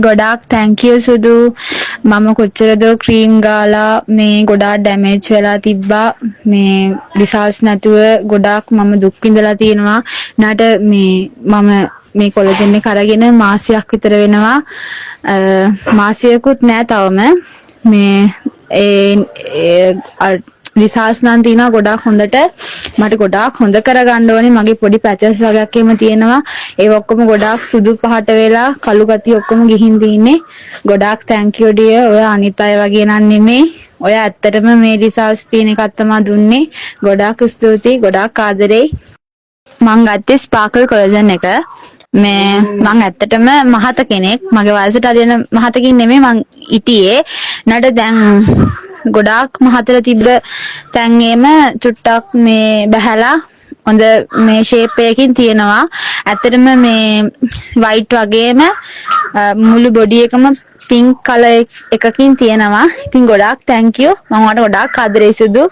ගොඩාක් thank you සුදු. මම කොච්චර දෝ ක්‍රීම් ගාලා මේ ගොඩාක් ඩැමේජ් වෙලා තිබ්බා. මේ රිසල්ට්ස් නැතුව ගොඩාක් මම දුක් විඳලා තියෙනවා. නට මේ මම මේ කොලජන් එක අරගෙන මාසයක් විතර වෙනවා. මාසයකුත් නෑ තවම. මේ ඒ ඒ රිසල්ට්ස් නම් තියෙනවා ගොඩාක් හොඳට. මට ගොඩාක් හොඳ කරගන්න ඕනේ. මගේ පොඩි පැචස් වගේක් එහෙම තියෙනවා. ඒව ඔක්කොම ගොඩාක් සුදු පහට වෙලා කළු ගතිය ඔක්කොම ගිහින් තින්නේ. ගොඩාක් thank you dear. ඔය අනිත් අය වගේ නම් නෙමෙයි. ඔය ඇත්තටම මේ රිසල්ට්ස් තියෙන එකක් තමා දුන්නේ. ගොඩාක් ස්තුතියි, ගොඩාක් ආදරෙයි. මං ගත්තේ ස්පාර්කල් කොලජන් එක. මේ මං ඇත්තටම මහත කෙනෙක්. මගේ වයසට හරියන මහතකින් නෙමෙයි මං හිටියේ. නට දැන් ගොඩාක් මහතට තිබ්බ තැන් එහෙම චුට්ටක් මේ බහැලා හොඳ මේ ෂේප් එකකින් තියෙනවා. ඇත්තටම මේ වයිට් වගේම මුළු බොඩි එකම පින්ක් කලර් එකකින් තියෙනවා. ඉතින් ගොඩාක් thank you. මං ඔයාලට ගොඩාක් ආදරෙයි සුදු.